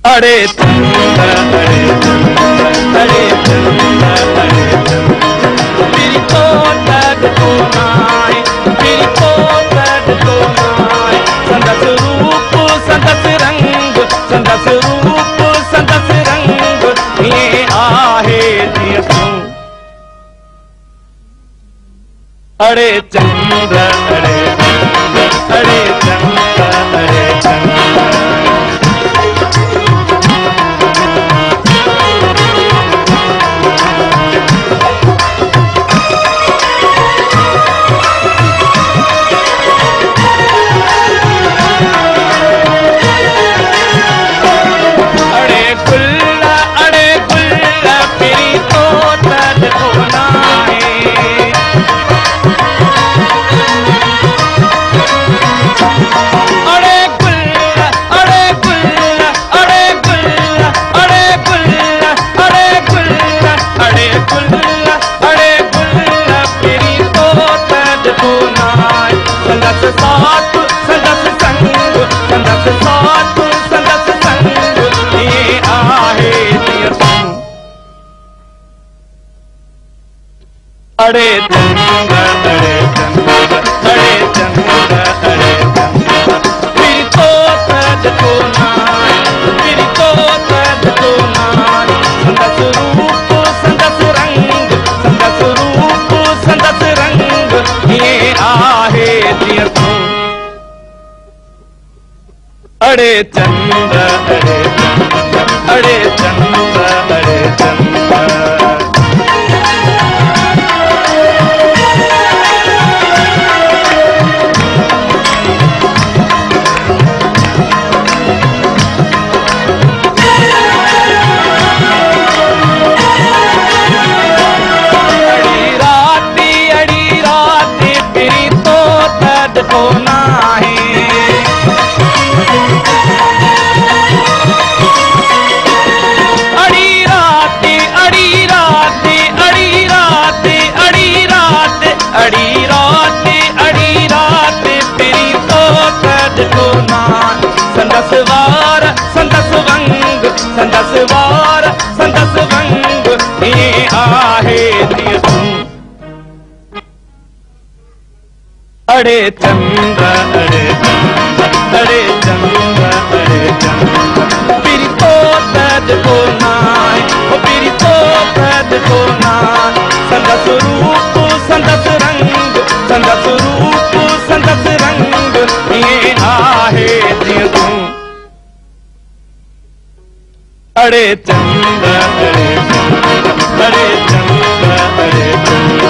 अड़े चंद अड़े चंद अड़े चंद अड़े चंद मेरी तो तद को नाय मेरी तो तद को नाय संदस रूप संदस रंग संदस रूप संदस रंग ये आहे जीअं तूं। अड़े चंद अड़े चंद अड़े चंद अड़े चंद। संदस साथ संदस संग संदस साथ संदस संग ये आहे जीअं तूं। अड़े चंद अड़े चंद अड़े चंद अड़े चंद मेरी तो तद को नाय मेरी तो तद को नाय संदस रूप संदस रंग संदस रूप संदस रंग ये आहे जीअं तूं। अड़े चंद अड़े चंद अड़े चंद अड़े चंद। अड़ी राती पिरी तो तद को नाहे अड़ी राती अड़ी राती अड़ी राती अड़ी रात अड़ी राती अड़ी रात पिरी तो तद को नाहे संदस वार संदस वंग संदस वार संदस वंग ये आहे जीअं तूं। अड़े चंद अड़े चंद अड़े चंद अड़े चंद पिरी तो तद को नाय ओ पिरी तो तद को नाय संदस रूप संदस रंग संदस रूप संदस रंग ये आहे जीअं तूं। अड़े चंद अड़े चंद अड़े चंद अड़े चंद।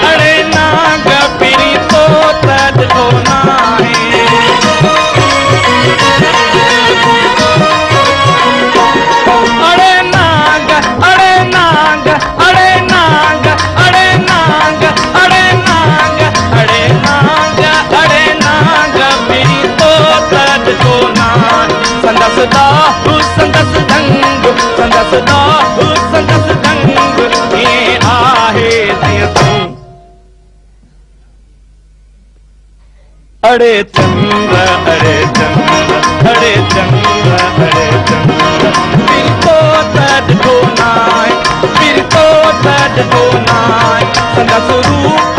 अड़े नाग पिरी तो तद को नाहे अड़े नाग अड़े नाग अड़े नाग अड़े नाग अड़े नाग अड़े नाग अड़े नाग पिरी तो तद को नाहे संदस दाहू संदस ढंग संदस दाहू संदस ढंग ये आहे जीअं तूं। अड़े चंद अड़े चंद अड़े चंद अड़े चंद पिरी तो तद को नाय पिरी तो तद को नाय संदस रूप